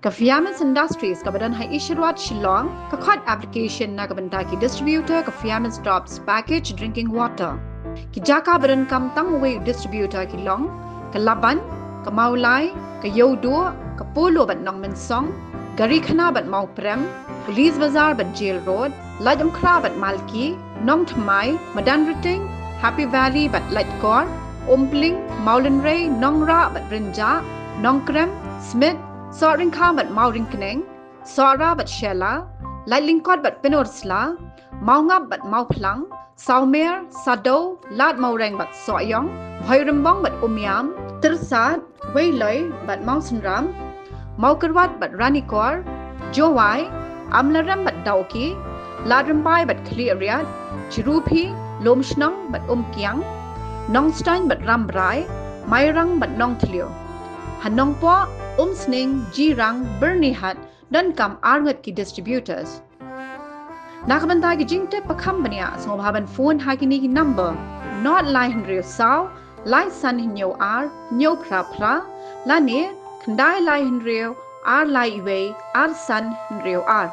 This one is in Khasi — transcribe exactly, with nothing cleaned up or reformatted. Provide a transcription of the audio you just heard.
Ka Fiamis Industries kaba don ha Isherwad, Shillong, ka khot application na ka bynta ki distributor ka Fiamis Drops Package Drinking Water. Ki jaka ba donkam tang uwei u distributor ki long ka Laban, ka Mawlai, ka Ïewduh, ka Polo bad Nongmynsong, Garikhana bad Mawprem, Police Bazar bad Jail Road, Laitumkhrah bad Malki, Nongthymmai, Madanryting, Happy Valley bad Laitkor, Umpling, Mawlynrei, Nongrah bad Rynjah, Nongkrem, Smit, Sohryngkhah bad Mawryngkneng, Sohra bad Shella, Laitlyngkot bad Pynursla, Mawngap bad Mawphlang, Sawmer, Sadoo, Ladmawreng bad Sohiong, Bhoirymbong bad Umiam, Tyrsad, Weiloi bad Mawsynram, Mawkyrwat bad Ranikor, Jowai, Amlarem bad Dawki, Ladrymbai bad Khliehriat, Chirupi, Lumshnong bad Umkiang, Nongstoiñ bad Rambrai, Mairang bad Nongthliew. Ha Nongpoh, Umsning, Jirang, Byrnihat, donkam arngut ki distributors. Na ka bynta ki jingtip ba kham bniah, sngewbha ban phone ha kine ki number: not lai hynriew saw, lai san hynñiew ar, hynñiew phra phra, lane khyndai lai hynriew, ar lai wei, ar san hynriew ar.